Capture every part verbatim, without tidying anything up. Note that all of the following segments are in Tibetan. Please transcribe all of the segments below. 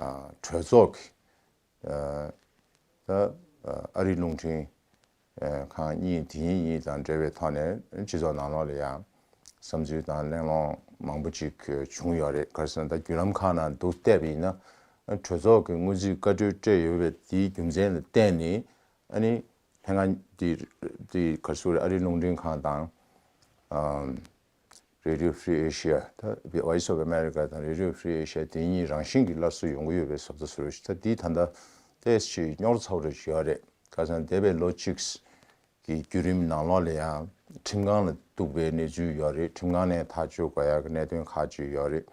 གྲོས་ཚོགས་ཀྱི་ད་ཨ་རིའི་རླུང་འཕྲིན་ཁང་གཉིས་དེ་གཉིས་དང་འབྲེལ་བའི་ཐོག་ནས་སྤྱི་ཚོགས་ནང་ལོགས་ལ་ཡང་བསམ་ཚུལ་དང་གླེང་སློང་མང་པོ་ཅིག་བྱུང་ཡོད་རེད། ག་རེ་ཟེར་ན་ད་བརྒྱུད་ལམ་ཁག་ནང་འདུག་བལྟས་པ་ཡིན་ན་གྲོས་ཚོགས་ཀྱི་སྔོན་རྩིས་བཀའ་འཁྲོལ་སྤྲད་ཡོད་པའི་དེའི་རྒྱུ་མཚན་ལ་བརྟེན་ནས་ཨ་ནི་ལྷན་ཁང་དེ་དེ་ག་རེ་ཟེར་དགོས་རེད། ཨ་རིའི་རླུང་འཕྲིན་ཁང་དང་ཨམ། Radio Free Asia ད་Voice of America དང་Radio Free Asia དེ་གཉིས་རང་བཞིན་གྱིས་སླར་གསོ་ཡོང་གི་ཡོད་པའི་བཟོ་ལྟ་བཟོ་རེད། ད་འདི་ད་ལྟ་ཏོག་ཙམ་རྙོག་ཚ་པོ་རེ་ཡོད་རེད། ཁ་སང་འདས་པའི་ལོ་གཅིག་གི་བརྒྱུད་རིམ་ནང་ལོགས་ལ་ཡང་ཁྲིམས་ཁང་ལ་གཏུགས་པའི་གནས་ཚུལ་ཡོད་རེད། ཁྲིམས་ཁང་ནས་ཐག་གཅོད་དགོས་ཡག་གི་གནད་དོན་ཁག་ཅིག་ཡོད་རེད།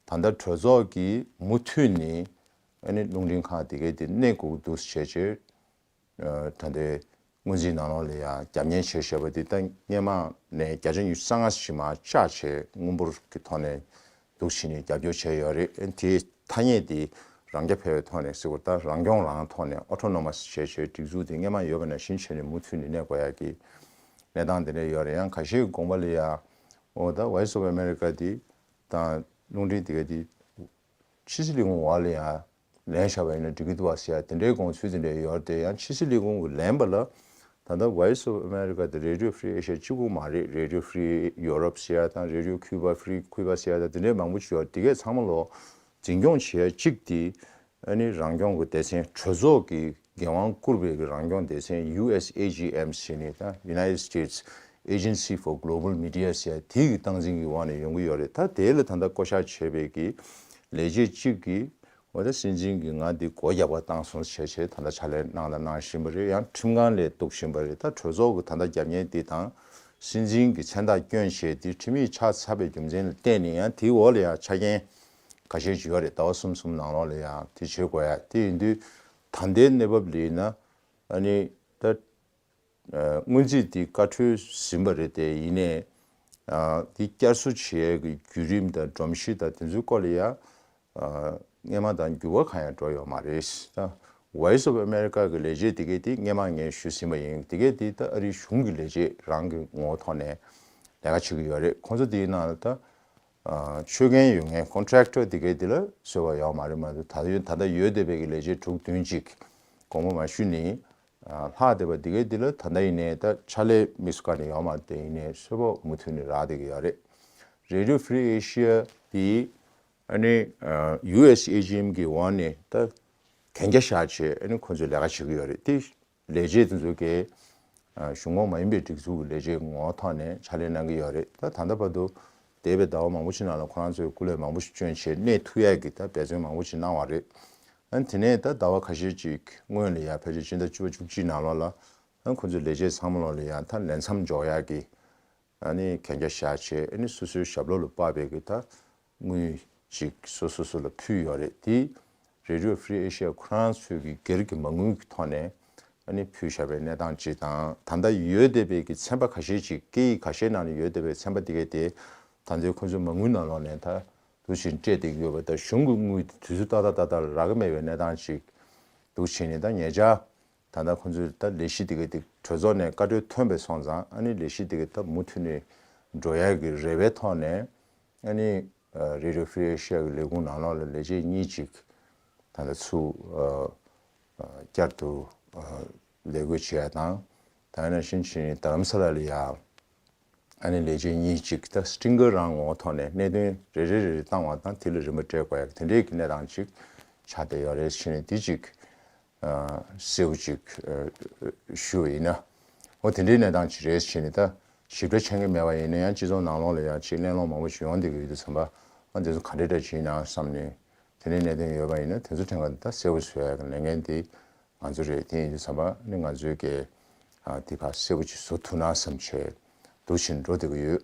ད་ལྟ་གྲོས་ཚོགས་ཀྱིས་མུ་མཐུད་ནས་ཨ་ནི་རླུང་འཕྲིན་ཁང་དེ་གའི་དེ་གནས་དགོས་ཀྱི་འདུག་ཟེར་བྱས་བྱས། ད་ལྟའི་སྔོན་རྩིས་ནང་ལོགས་ལ་ཡང་རྒྱབ་གཉེར་བྱས་བཞག་པ་འདི་ད་སྔོན་མ་ནས་བརྒྱ་ཆ་ཉི་ཤུ་རྩ་ལྔ་ཞིག་མར་བཅག་བྱས་དངུལ་འབོར་གྱི་ཐོག་ནས་འདུག་བྱས་ནས་རྒྱབ་སྐྱོར་བྱས་ཡོད་རེད། དེའི་ཐ་སྙད་དེ་རང་རྐྱ་འཕེར་བའི་ཐོག་ནས་ཟེར་དགོས་རེད། ད་རང་སྐྱོང་རང་ཐོག་ནས་Autonomous བྱས་བྱས་སྒྲིག་འཛུགས་དེ་སྔོན་མ་ཡོད་པ་ནང་བཞིན་བྱས་ནས་མུ་མཐུད་ནས་གནས་དགོས་ཡག་གི་གནས་སྟངས་དེ་འདྲ་ཡོད་རེད། ཡང་ཁ་ཤས་ཀྱི་དགོངས་པ་ལ་ཡང་འོ་ད་Voice of America དེ་དང་རླུང་འཕྲིན་དེ་ག་དེ་ཕྱི་སྲིད་ལས་ཁུངས་འོག་ལ་ཡང་ལེན་བཞག་པ་ཡིན་ན་འགྲིག་གི་འདུག་བ་ཟེར་ཡ་དེ་འདྲའི་དགོངས་ཚུལ་དེ་འདྲ་ཡོད་རེད་དེ། ཡང་ཕྱི་སྲིད་ལས་ཁུངས་ཀྱིས་ལེན་པ་ལ་ད་ལྟ་Voice of America དང་Radio Free Asia གཅིག་པུ་མ་རེད། Radio Free Europe ཟེར་ཡ་དང་Radio Cuba Free Cuba ཟེར་ཡ་དང་དེ་འདྲའི་མང་པོ་ཞིག་ཡོད་རེད། དེ་གས་ཚང་མ་ལོ་འཛིན་སྐྱོང་བྱེད་ཡ་གཅིག་དེ་ཨ་ནི་རང་སྐྱོང་གི་སྡེ་ཚན་གྲོས་ཚོགས་ཀྱིས་འགན་དབང་བསྐུར་བའི་གི་རང་སྐྱོང་སྡེ་ཚན་USAGM ཟེར་ནས་ད་United States Agency for Global Media ཟེར་ཡ་དེ་གི་སྟངས་འཛིན་གྱི་འོག་ནས་ཡོང་གི་ཡོད་རེད། ད་དེ་ལ་ད་ལྟ་བསྐོ་བཞག་བྱས་པའི་གི་ལས་བྱེད་གཅིག་གིས་འོ་ད་སྲིད་འཛིན་གྱིས་ང་འདི་སྒོ་རྒྱག་པ་བཏང་སོང་བྱས་བྱས་ད་ལྟ་ཕྱག་ལས་གནང་དང་གནང་བཞིན་པ་རེད། ཡང་ཁྲིམས་ཁང་ལ་གཏུག་བཞིན་པ་རེད། ད་གྲོས་ཚོགས་ཀྱི་ད་ལྟ་རྒྱབ་གཉེར་འདི་དང་སྲིད་འཛིན་གྱི་མཚན་རྟགས་བསྐྱོན་བྱས་འདི་ཁྲིམས་ཡིག་ཆགས་ཚར་བའི་རྒྱུ་མཚན་ལ་བརྟེན་ནས་ཡང་དེའི་འོག་ལ་ཡང་ཆ་རྐྱེན་ཁ་ཤས་ཅིག་ཡོད་རེད། ཟླ་བ་གསུམ་གསུམ་ནང་ལོགས་ལ་ཡང་དེ་བྱེད་དགོས་ཡ་དེ་ཡིན་དུས་ད་ལྟའི་གནས་བབ་ལ་ཡིན་ན་ཨ་ནི་ད། སྔོན་རྩིས་འདི་བཀའ་འཁྲོལ་ཟིན་པ་རེད་དེ། ཡིན་ནའི་འདི་བསྐྱར་གསོ་བྱེད་ཡས་ཀྱི་བརྒྱུད་རིམ་དང་སྒྲོམ་གཞི་དང་དེ་ཚོའི་སྐོར་ལ་ཡང་སྔོན་མ་དང་འགྱུར་བ་གང་ཡང་འགྲོ་ཡོད་མ་རེད། ད་Voice of America གི་ལས་བྱེད་དེ་གས་དེ་སྔོན་མ་ངས་ཞུས་ཟིན་པ་ཡིན། དེ་གས་དེ་ད་ཨ་རིའི་གཞུང་གི་ལས་བྱེད་རང་གི་ངོ་བོ་ཐོག་ནས་ལས་ཀ་བྱེད་ཀྱི་ཡོད་རེད། ཁོང་ཚོ་དེའི་ནང་ལ་ད་ཆོད་མཁན་ཡོད་མཁན་Contractor དེ་གས་དེ་ལ་གསོལ་བ་ཡོད་མ་རེད། མ་གཏོགས་ད་ཡོད་ད་ལྟ་ཡོད་བསྡད་པའི་གི་ལས་བྱེད་དྲུག་བདུན་ཅིག་དགོངས་པ་མ་ཞུས་ནས། ལྷག་བསྡད་པ་འདི་གའི་འདི་ལ་ད་ལྟ་ཡིན་ནའི་ད་ཕྱག་ལས་དམིགས་སུ་བཀར་ནས་ཡོད་མ་རེད་དེ། ཡིན་ནའི་གསོལ་ཕོགས་མུ་མཐུད་ནས་རག་བསྡད་ཀྱི་ཡོད་རེད། Radio Free Asia དེ་ཨ་ནི་USAGM གི་འོག་ནས་ད་གན་རྒྱ་བཞག་བྱས་ཨ་ནི་ཁོང་ཚོས་ལས་ཀ་བྱེད་ཀྱི་ཡོད་རེད། དེ་ལས་བྱེད་དེ་ཚོ་གའི་གཞུང་ངོ་མ་ཡིན་པའི་སྒྲིག་འཛུགས་ཀྱི་ལས་བྱེད་ངོ་ཐོག་ནས་ཕྱག་ལས་གནང་གི་ཡོད་རེད། ད་ད་ལྟ་བར་དུ་འདས་པའི་ཟླ་བ་མང་པོ་ཞིག་ནང་ལ་ཁོ་རང་ཚོས་སྐུ་ལས་མང་པོ་ཞིག་བསྐྱོན་བྱས་གནས་ཐུབ་ཡག་གི་ད་འབད་བརྩོན་མང་པོ་ཞིག་གནང་བ་རེད། ཨ་ནི་དེ་ནས་ད་ཟླ་བ་ཁ་ཤས་ཅིག་སྔོན་ལ་ཡང་ཕལ་ཆེར་སྤྱི་ཟླ་བཅུ་པ་བཅུ་གཅིག་ནང་ལོགས་ལ་ཨ་ནི་ཁོ་ཚོའི་ལས་བྱེད་ཚང་མ་ལོག་ལ་ཡང་ད་ལས་མཚམས་འཇོག་ཡག་གི་ཨ་ནི་གན་རྒྱ་བཞག་བྱས་ཨ་ནི་སོ་སོའི་ཞབས་ལོགས་ལ་དཔག་པའི་གི་ད་དངུལ་ཅིག་སོ་སོ་སོ་ལ་ཕུལ་ཡོད་རེད། དེ་Radio Free Asia ཁོ་རང་ཚོའི་གི་སྒེར་གྱི་མ་དངུལ་གྱི་ཐོག་ནས་ཨ་ནི་ཕུལ་བཞག་པའི་གནས་སྟངས་ཅིག་དང་། ད་ལྟ་ཡོད་བསྡད་པའི་གི་ཚན་པ་ཁ་ཤས་ཅིག་སྐད་ཡིག་ཁ་ཤས་ནང་ནས་ཡོད་བསྡད་པའི་ཚན་པ་དེ་གས་དེ་ད་ལྟའི་ཁོ་ཚོའི་མ་དངུལ་ནང་ལོགས་ནས་ད་འདུག་བྱས་སྤྲད་བསྡད་ཀྱི་ཡོད་པ་དང་། གཞུང་གི་དངུལ་དེ་དུས་ཚོད་ཏག་ཏག་ཏག་ཏག་ལ་རག་གི་མེད་པའི་གནས་སྟངས་ཅིག་འདུག་བྱས་ནས། ད་ཉེ་ཆར་ད་ལྟ་ཁོང་ཚོས་ད་ལས་གཞི་དེ་གའི་དེ་གྲོས་ཚོགས་ནས་བཀའ་འཁྲོལ་ཐོན་པ་སོང་ཙང་ཨ་ནི་ལས་གཞི་དེ་གའི་ད་མུ་མཐུད་ནས་འགྲོ་ཡག་གི་རེ་བའི་ཐོག་ནས་ཨ་ནི་Radio Free Asia གི་ལས་ཁུངས་ནང་ལོགས་ལ་ལས་བྱེད་གཉིས་ཅིག་ད་ལྟ་ཚུར་བསྐྱར་དུ་ལས་བགོས་བྱེད་ཡ་དང་། ད་ནང་བཞིན་བྱས་ནས་རྡ་རམ་ས་ལ་ལ་ཡ་ཨ་ནི་ལས་བྱེད་གཉིས་ཅིག་ད་སྤྲིན་དཀར་རང་ངོ་ཐོག་ནས་གནད་དོན་རེ་རེ་རེ་རེ་བཏང་བ་དང་། དེ་ལ་རིན་པ་སྤྲད་དགོས་ཡ་དེ་འདྲའི་གི་གནས་སྟངས་ཅིག་ཆགས་བསྡད་ཡོད་རེད་བྱས་ནས། དེ་ཅིག་གསལ་པོ་ཅིག་ཞུ་བ་ཡིན་ན། འོ་དེ་འདྲའི་གནས་སྟངས་ཅིག་རེད་བྱས་ནས། ད་ཞིབ་ཕྲ་མཁྱེན་གྱི་མེད་པ་ཡིན་ན་ཡང་སྤྱི་ཚོགས་ནང་ལོགས་ལ་ཡང་ཅིག་གླེང་སློང་མང་པོ་ཞིག་ཡོང་བསྡད་ཀྱི་ཡོད་དུས་ཙམ་པ། ཨ་འདི་ཚོ་ག་འདྲ་འདྲ་ཅིག་ཡིན་ན་བསམ་ནས། དེ་འདྲའི་གནད་དོན་ཡོད་པ་ཡིན་ན་དེ་ཚོ་ཕྲན་གྱི་ད་གསལ་པོ་བཟོ་ཡ་གི་ལས་འགན་དེ་ང་ཚོ་རེད། དེ་ཡིན་དུས་ཙམ་པ་ནི་ང་ཚོའི་གི་ཨ་དེ་ཕར་གསལ་པོ་ཅིག་བཟོ་ཐུབ་ན་བསམ་བྱས་འདུག་བྱས་འགྲོ་བསྡད་ཀྱི་ཡོད།